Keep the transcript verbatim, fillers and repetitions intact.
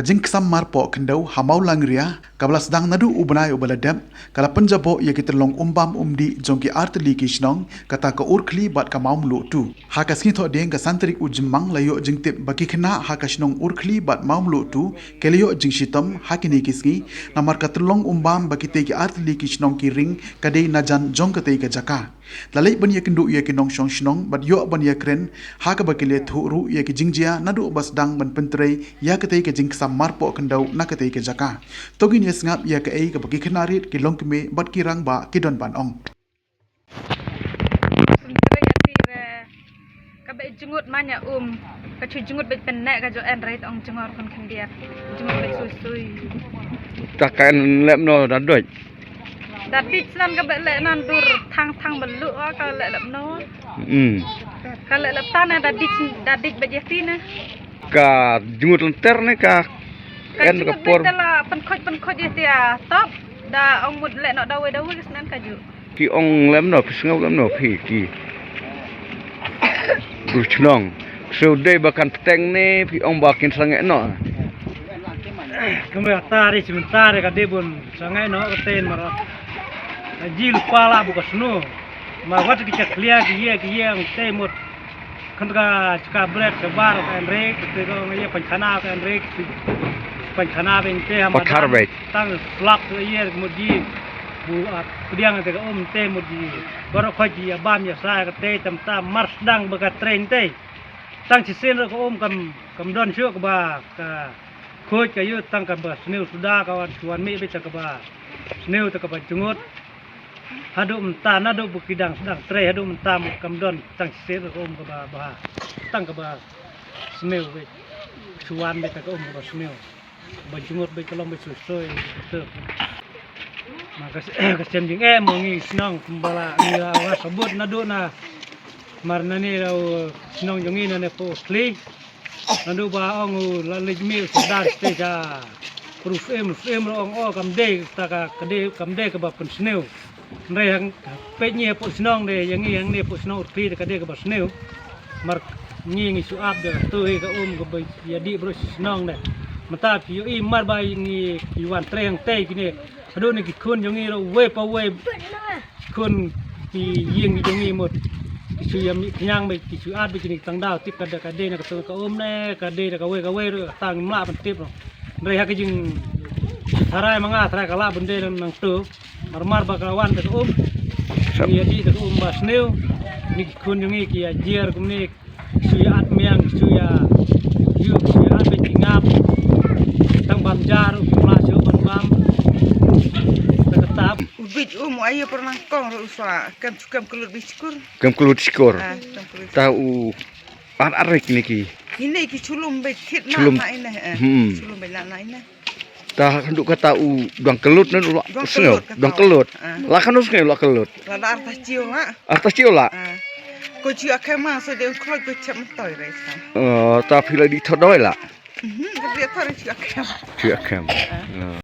Ka jingksam marpoh khyndew ha Mawlangria, kaba la sdang naduh u bnai uba la dep, ka la pynjaboh ïa ki tyllong umbam umdih jong ki artylli ki shnong, kata ka Urkhli bad ka Mawmluhtu. Ha ka sngi Thohdieng ka san tarik u Jymmang la ïoh jingtip ba ki khynnah ha ka shnong Urkhli bad Mawmluhtu ki la ïoh jingshitom ha kine ki sngi, namar ka tyllong umbam ba kitei ki artylli ki shnong ki ring ka dei najan jong katei ka jaka. La leit ban ïakynduh ïa ki nongshong shnong bad ïoh ban ïakren ha kaba ki la ïathuh ruh ïa ki jingjia naduh ba sdang ban pyntrei ïa katei ka jingksam marpoh khyndew na katei ka jaka. To ngin ïa sngap ïa kaei kaba ki khynnah rit, ki longkmie bad ki rangbah ki don ban ong. Pyntrei ïa ki re, ka beh jngut man ïa um, ka shu jngut beh pynneh ka jong en re, ong jngor khun khyndiat. Jngut beh sui sui. Ta ka en lep no da doi. Da dik snan ka beh leh nan dur thang thang belu ka leh lep no. Hmm. Ka leh lep tan da dik, da dik beh jeti ne. Ka jngut lenter ne ka. Ka en ka jngut por. Beh la pynkhoj pynkhoj ïa tia top da ong mut leh no da wei da wei snan ka ju. Ki ong lem no, phi sngew lem no, phi ki. Bru chnong. Sngew dei ba kan pteng ne, phi ong ba kin sangeh no. Kumba ta ri sementara ka dei bun sangeh no, ka ten mara. Jil pala bu ka snu. Ma wat ki chak lia ki ye, ki ye ang te mut. Kan ka chaka bret ka bar ka en re, te ko ngi ye pan khana ka en re, pan khana ben te ham. Pathar beit. Tang slap ka ïer mut ji. Bu, ah, pdiang te ka um te mut ji. Baro khoj ji abam ïa sa ka te tam tam mar sdang ba ka train te. Tang shisien ka um kam, kam don shuh kaba ka khoj ka ïu tang kaba sniew suda ka wan shuan mi beit tang kaba sniew tang kaba jngut. Haduh mynta naduh ba ki dang sdang trei haduh mynta mut kam don tang shisien ka um kaba bha. Tang kaba sniew beit. Shuan beit tang ka um kaba sniew. Ba jngut beit ka long beit sui sui, betul. Ma ka, ka sem jingeh mo ngi shnong kumba la ngi la wa sabut naduh na. Mar nani la u shnong jong ngi nani po Khli. Naduh ba ong u la leit mih u sordar state ja. Proof em, proof em ro ong o kam dei ta ka, ka dei, kam dei kaba pynsniew. Hynrei hang peit ngi hapoh shnong de, ïa ngi hangne hapoh shnong Urkhli de ka dei kaba sniew. Mar ngi ngi shu ap de, to hi ka um kaba ïa dih baroh shi shnong de. Mynta phi ïohi mar ba ngi ki wan trei hangtei kine. Haduh ne ki khun jong ngi ruh uwei pa uwei. Ki khun ki ïing jong ngi mut. Ki shu ïa mih khñiang beit, ki shu at beit kine ki tang daw, tip ka dei, ka dei na ka tu ka um ne, ka dei na kawei kawei ruh, ka tang mlah ban tip ruh. Hynrei ha ka jing tharai ma nga tharai ka lah ban dei nangtu. Mar mar ba ka wan da ka um. Ngi ïa dih da ka um ba sniew. Ni ki khun jong ngi ki ïa jer kumne, ki shu ïa at miang, ki shu ïa ïu, ki shu ïa at beit ki ngap. Tang bam jar, u mla shu ban bam. Da ka tap. U bit um, u ayu pernah kong ru swa, kem kem kelut bit syukur. Kem kelut syukur. Ah, kem kelut. Ta u Ar ar kine ki. Kine ki chulum beit thit na. Chulum. Na ine, eh. Hmm. Chulum beit na, na ine. Ta handu kata u dang kelut na u la. Dang sngew, kelut kata dang u. Kelut. Ah. La kanu sngew la kelut. La da arta chiu la. Arta chiu la. Ah. Ko chiu akhema so de kloj ko chep mtoi re sa. Oh, ta phi la di thodoi la. Mhm, ko di thodoi chiu akhema. Chiu akhema. Ah. Oh.